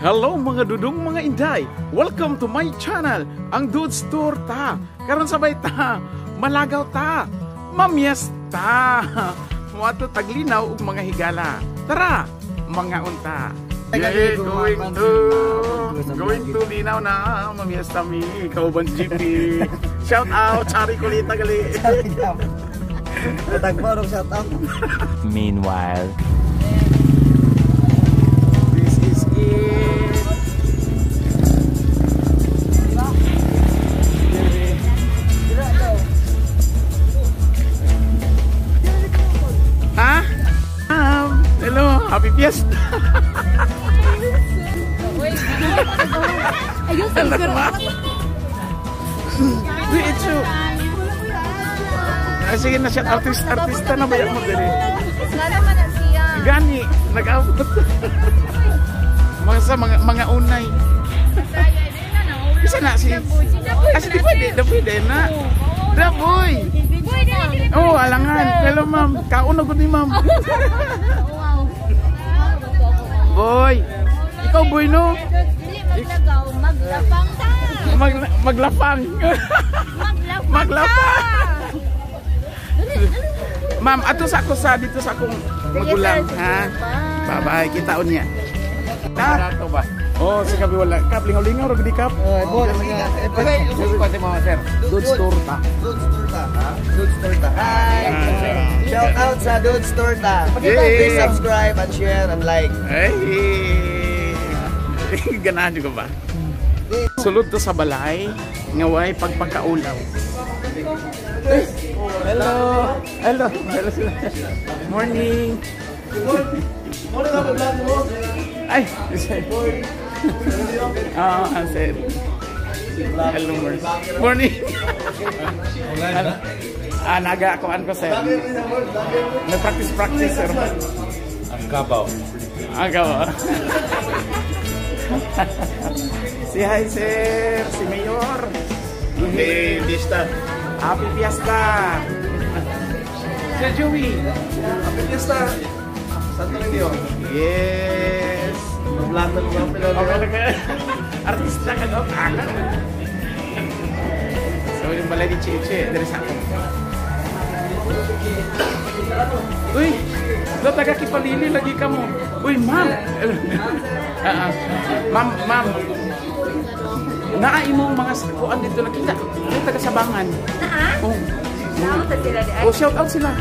Hello, mga dudong, mga inday! Welcome to my channel, ang Dudes Torta. Karon sabay ta, malagaw ta, mamyes ta. Muadto tag Linaw ug mga higala. Tara, mga unta. Yeah, going to Linaw na, mamiesta mi, kauban GP. Shout out, Chari Kulita gali. Tagbo shout out. Meanwhile. This is it. Ha? Hello, happy fiesta. Hello, ma. Diretso. Ay, sige na siya, artista na ba yung mo dili? Gani, nag-abot. Mga sa mga unay. Isa na si. Asi di pwede, da pwede na. Da boy. Oh, alangan. Hello, ma'am. Kaon na gud ni ma'am. Boy. Ikaw boy no? Maglagaw, maglapang ta. Maglapang. Maglapang. Maglapang. Ma'am, ato sa ako sa dito sa akong magulang, ha. Bye-bye, kita unya. Ta? ba? Oh, sa kabi wala. Kap lingaw-lingaw ra gud kap. Sir. Dudes Torta. Dudes Torta. Dudes Torta. Hi. Shout out sa Dudes Torta. Yay. Please subscribe and share and like. Ay. Ganahan jud ka ba? Sulod to sa balay nga way pagpakaulaw. Hello. Hello. Hello sila. Morning. Ay. Ah, sir. Hello, morning. Ah, naga kuan ko, sir. Nag-practice practice, sir. Ang kabaw. Ang kabaw. Si hi, sir, si Mayor. Hey, Fiesta. Happy Fiesta. Sir Joey. Happy Fiesta. Santo Niño. Yes. Artista ka no? So yung balay ni Cheche, diri sa akong. Uy, do taga Kipalili lagi ka mo. Uy, ma'am. Ma'am, ma'am. Naa imong mga kuan dito nakita. Yung taga Sabangan. Naa? Oh. Shout out sila di. Oh, shout out sila.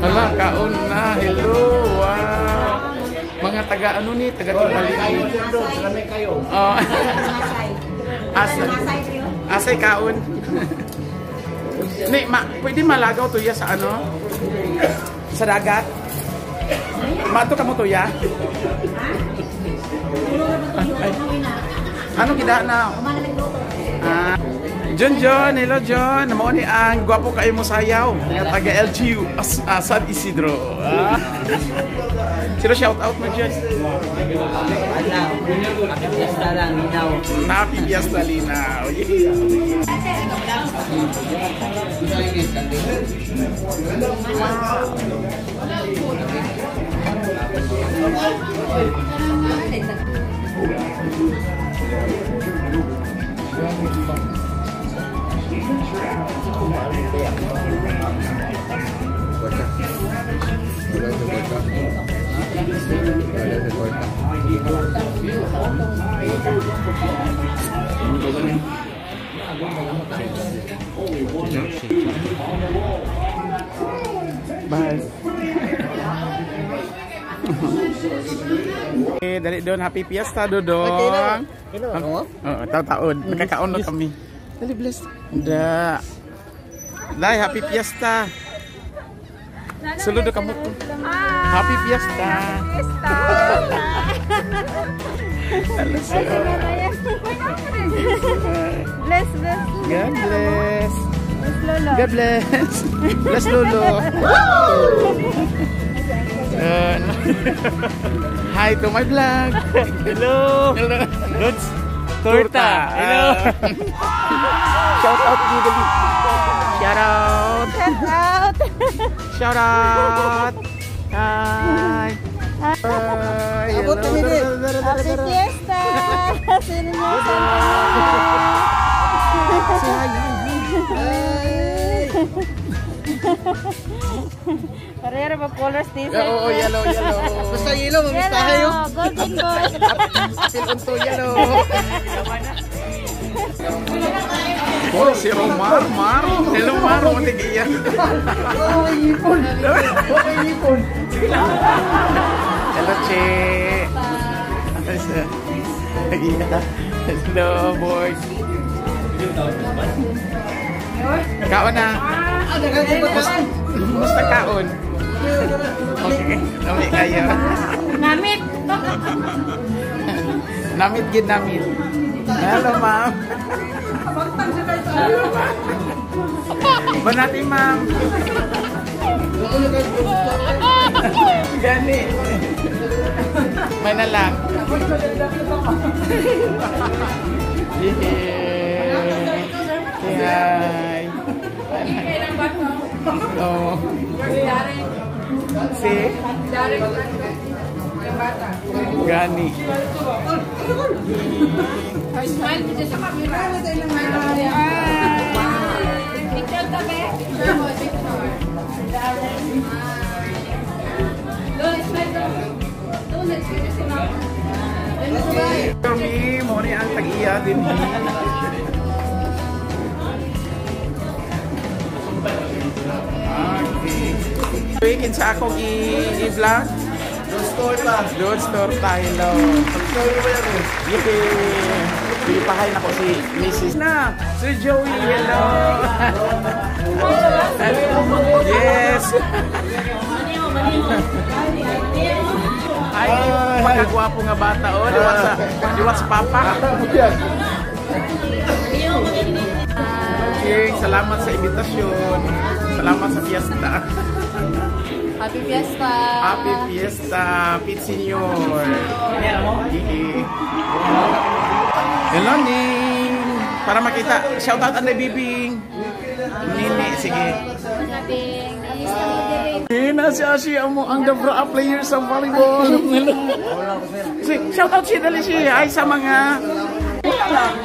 Hala, kaon na. Hello. Wow. Mga taga ano ni, taga Kipalili. Oh. Asa. Asay kaon. Ni, ma, pwede malagaw tuya sa ano? Sa dagat? Mato ka mo tuya? Ay. Ano gida na? Ah. John John, hello John. Mao ni ang gwapo kayo mo sayaw. Nga taga LGU San Isidro. Ah. Sino shout out mo dyan? Happy Fiesta lang, Linaw. Happy Fiesta, Linaw. Yeah. Bye. Eh, dali doon, happy fiesta dodong. Oo. Oo, taon-taon. Nakakaon na kami. Dali, bless. Da. Dai, happy fiesta. Sulod ka mo. Happy fiesta. Fiesta. Bless, bless. God bless. Bless Lolo. God bless. Bless Lolo. Hi to my vlog. Hello. Hello. Dudes Torta. Hello. Shout out dito. Shout out. Shout out. Shout out. Hi. Hi. Abot kami din. Happy Fiesta! Sino niyo? Say hi, hi, hi. Pareho ba colors t-shirt? Oo, yellow, yellow. Basta yellow, mamistahe yun. Yellow! Golden boy! Apil unto yellow. Oh, si Romar, Mar. Hello, Mar. Matigiya. Oh, may ipon. Oh, may ipon. Sige lang. Hello, Che. Hello, boys. Kaon na. Kumusta kaon? Okay. Namit kayo. Namit! Namit gid namit. Hello, ma'am. Hello, ma'am. Banati, ma'am. Gani. May na lang. Hi. Oh. Si? Gani. Picture ka, be? Picture mo, picture. Kami, mo ni ang tag-iya din. Okay. Weekend sa akong i-vlog. Dudes Torta. Dudes Torta, hello. Yehey! Pilipahay na ko si Mrs. Na! Sir Joey, hello! Yes! Ay, pagkagwapo nga bata, oh. Diwat sa papa. Okay, salamat sa imbitasyon. Salamat sa fiesta. Happy Fiesta! Happy Fiesta, Pete Senior. Hello, Ning. Para makita, shout out ang bibing. Nini, sige. Nina, si Ashi, amo ang the bra player sa volleyball. Shout out siya, dali siya. Ay, sa mga...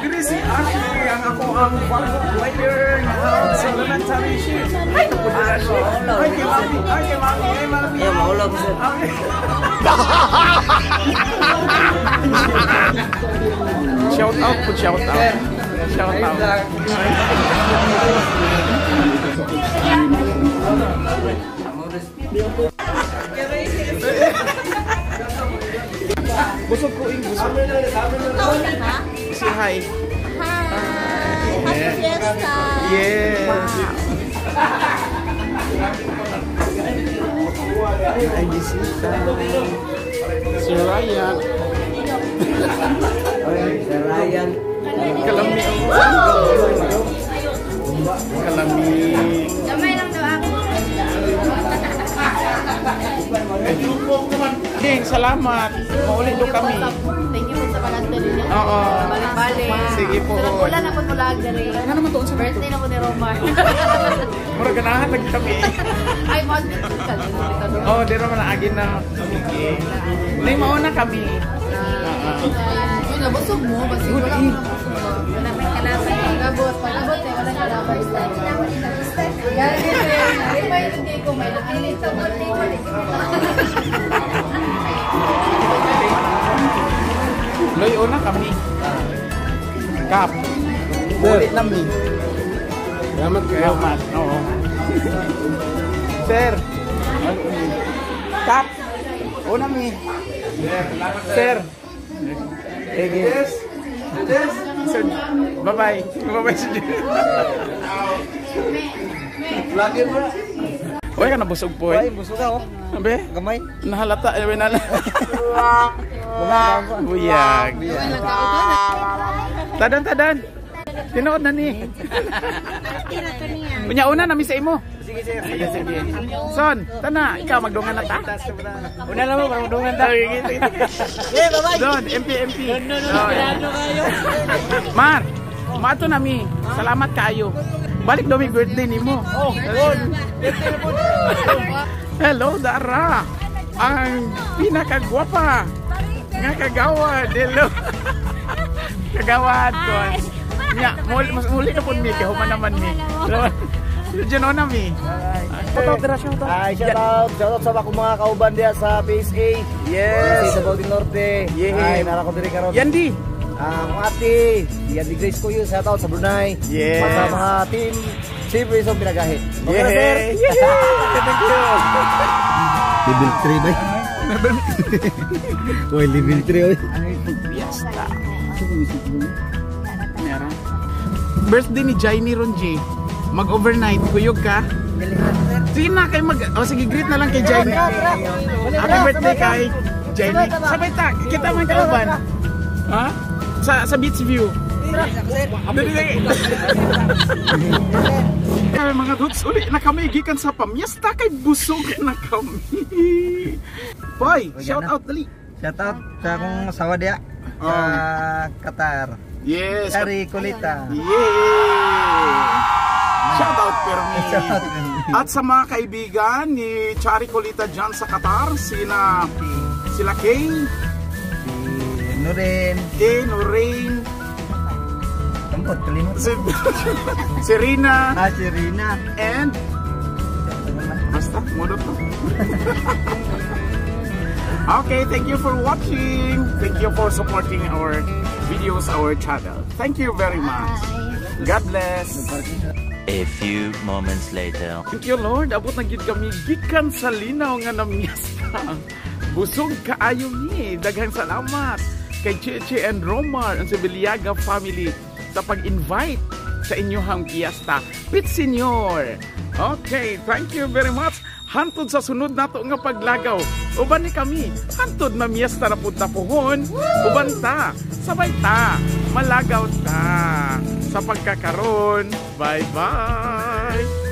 Diri si Ashi, ang ako ang volleyball player sa elementary siya. Ay, naku, diri Ashi. Ay, kay mami. Ay, kay mami. Ay, mami. Eh, maulaw ko, sir. Shout out po, shout out. Shout out. Busog ko, ing busog. Say hi. Hi! Happy Fiesta! Yes. Ay, bisita. Si Ryan. Sir Ryan. Kalami. Kalami. Gamay lang daw ako. Ding, salamat. Maulit do kami. Thank you sa pangadto ninyo. Oo. Balik-balik. Sige po. Wala na po tulag diri. Ano naman doon sa Birthday na po ni Romar. Mura ganahan lagi kami. Ay, mag-dito ka. Oh, di naman naagin na. Sige. Nay, mauna kami. Yun, nabusog mo. Basi Good wala eh. mo nabusog mo. Wala may kalabay. Palabot, palabot eh. Walang kalabay. Yan, yan. May hindi ko may nakilit sa Loy, una kami. Kap. Ulit na mi. Salamat kayo. Salamat. Oo. Sir. Kap. Una mi. Sir. Sige. Sir. Bye-bye. Bye-bye, sir. Lagi mo na. Uy, ka nabusog po Ay, eh. busog ako. Abe, Gamay. nahalata. Ay, nala. Buyag. Tadan, tadan. Tinuod na ni. Unya una nami sa imo. Sige, sir. Sige, sige. Son, tana, ikaw magdungan na ta. Una lang mo, parang magdungan ta. Sige, sige, sige. Yeah, bye-bye. Don, MP, MP. No, Mar, maato na mi. Salamat kaayo. Balik daw mi birthday nimo. Oh, good. Hello, Dara. Ang pinakagwapa nga kagawad. Hello. Kagawad ko. Nya, muli, mas muli na pud mi kay human naman mi. Diyan na mi. Shout out dira, shout out. Ay, shout out. Shout out sa akong mga kauban diya sa PSA. Yes. Sa Davao del Norte. Yeah. Ay, nara ko diri karon. Yandi. Ah, akong ate, Yandy Grace ko yun, shout out sa Brunei. Yes. Sa mga team Chief Wilson Pinagahi. Okay na, sir? Yeah. Thank you. Level 3 ba? Uy, level 3 oy. Fiesta. Meron. Birthday ni Jaime ron, G. Mag-overnight, kuyog ka. Sige na, kay mag... O sige, greet na lang kay Jaime. Happy birthday kay Jaime. Sabay ta, kita man kauban. Ha? Sa Beach View. Dali, dali. Ay, mga dudes, uli na kami gikan sa pamiesta kay busog na kami. Boy, shout out dali. Shout out sa akong asawa diya sa Qatar. Yes. Ari Kulita. Yeah! Shout out Permi. Shout out. At sa mga kaibigan ni Chari Colita dyan sa Qatar, sila Kay, Si Nurin. Kay, Noreen, Kampot, kalimot. si Rina, Ah, si Rina. and basta, muna to. Okay, thank you for watching. Thank you for supporting our videos, our channel. Thank you very much. God bless. A few moments later. Thank you, Lord. Abot na gid kami gikan sa linaw nga namiyasta. Busog kaayo mi. Daghang salamat kay Cheche and Romar ang sa Biliaga family sa pag-invite sa inyong piyesta. Pit Senior. Okay, thank you very much. Hantod sa sunod nato nga paglagaw. Uban ni kami. Hantod mamiyesta na pud ta puhon. Uban ta. Sabay ta. Malagaw ta. Sa pagkakaron. Bye-bye.